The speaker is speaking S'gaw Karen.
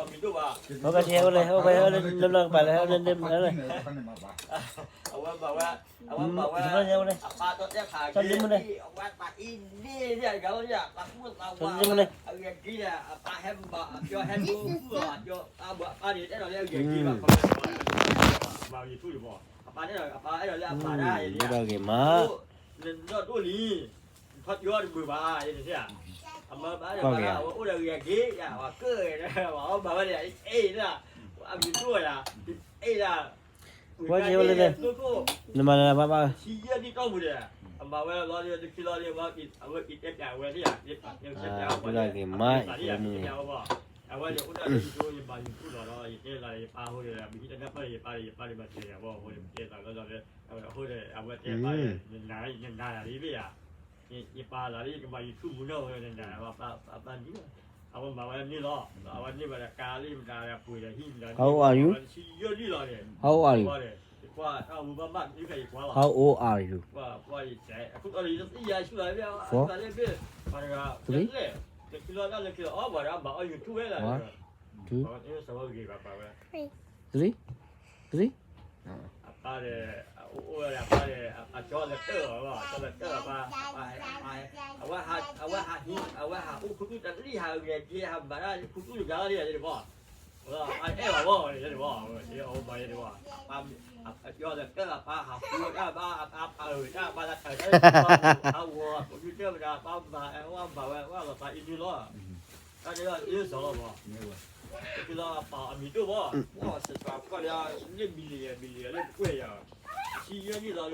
အဝဲမံၤဒိၣ်ဘၣ်, ဟဲအိၣ်လဲၣ် ဟဲအိၣ်လဲၣ် ဟဲအိၣ်လဲၣ် လၢလီၢ်ကပၤလဲၣ် ဟဲအိၣ်လဲၣ် အဝဲဘၣ်ဝဲ, အဝဲဘၣ်ဝဲ, အပၢ်ဒီးတဲဖးဂ့ၤ, အဝဲသးအံၤန့ၣ် တဂၤလီၤ, သးဃူသးဝါ, အဂ့ၤက့ၤဒီး အပၢ်ဟဲဘၣ် အပၢ်ဟဲဒိဃုာ်အီၤ, အပၢ်န့ၣ် တဲဒီးလၢအဂ့ၤက့ၤဘၣ်, ခီဖျိလၢ ဘၣ်ယထူၣ်န့ၣ်မး, အပၢ်တဲဒီး အပၢ်အဲၣ်ဒိးလၢအပၢ်ဒၣ်ယၤ, နနီၢ်ဒိၣ်လံ, နထီၣ်ကၠီတဘုးဘၣ်, ယန့ၣ်, အမၢဘၣ်ဒီး အဝဲအိၣ်ဒီးဂ့ၤက့ၤယၤ, ပှၤကၢၣ်ဂ့ၤဒီး ပှၤအီၣ်ဘၣ်ဝဲဒီး အဲၣ်ဒၣ်, အမံၤဒိၣ်ယၤ, အဲၣ်ဒၣ်, ဝဲက့ၤဝဲလၢ, နမၤလၢဘၣ်ဘၣ်, ဆံယဲၢ်နံၣ်တီၢ်ပူၤဒီး, အမၤဝဲလီၤဒီး တခံလီၤဒီး အဝဲအံၤတဲပျးဝဲန့ၣ်ယၤ, တဲပျးဝဲ, အဝဲန့ၣ်အိၣ်ဒီး ယဘၣ်ယထူၣ်လီၤဒီး ယတဲလီၤဒီး ယပၢ်ဟိဒီး မ့ၢ်ဟံးတနၢ်ပၢၢ်ဒီး ယပၢ်ဒီး ယပၢ်ဒီးမၤစၢၤယၤဘၣ်, အဃိန့ၣ် ပတဲသးလီၤဒီး အဃိန့ၣ် အဝဲတဲပၢ်, နနၤယၤဒ်မ့ၢ်ယၤ, ယပၢ်လီၤဒီး ယကဘၣ်ယထူၣ်မူနီၢ်ဝဲ နနၤပၢ်နံၣ်, အဝဲမၤဝဲန့ၣ်လီၤ, အဝဲန့ၢ်ဝဲဒီးကါလံမတၤဒီး ပှ့ၤဒီးဟံၣ်မတၤ, ဆံယဲၢ်နံၣ်လီၤန့ၣ်, ယကွၢ်တၢ်မူဘၣ်ဘၣ် ယကွၢ်လီၤ, ယကွၢ်, ယကွၢ်, ပှၤတဂၤ, တခံလီၤတၢ်လၢခံလီၤ အီၣ်ပှၤဒီးဘၣ်အီၣ် YouTube ဝဲလီၤ, အဝဲသးဝဲဂ့ၤဘၣ်ပာ်ဝဲ, အပၢ်ဒီး, အအိၣ်ဝဲဒီးအပၢ်ဒီး အကၠီလဲၤတၢၢ်လီၤ, ကၠီလဲၤတၢၢ်လီၤပၢ်, အဝဲဟး, အဝဲဟးဟံး, အဝဲဟးအိၣ်ခူသူၣ်တလံၣ် ဟးဂဲၤက့ၤ ဟးမၤတၢ်ခူသူၣ်တဂၤလီၤဒ်န့ၣ်ဘၣ်, အအဲၣ်ဘၣ်ဘၣ်န့ၣ်ဘၣ်, အဝဲမၤယဲန့ၣ်ဘၣ်, အကၠီလဲၤတၢၢ်လီၤပၢ် ဟးဃုတၢ်ဘၣ် အပၢ်အၢတၢ်ဘၣ်လၢတၢ်, ဟးဝီၤ computer မတၤ ပၢ်မၤ, အဝဲမၤဝဲ အဝဲလီၤပၢ်အံၤန့ၣ်လီၤ, တၢ်န့ၣ်လီၤအ့ၣ်စီၤလီၤဘၣ်, တၢ်န့ၣ်လီၤအပၢ်အမံၤဒိၣ်ဘၣ်, ပှၤစ့ၢ်ကီးပှၤဒီး လၢ million million လၢပကွဲၢ်ယၤ, ဆံယဲၢ်နံၣ်လီၤ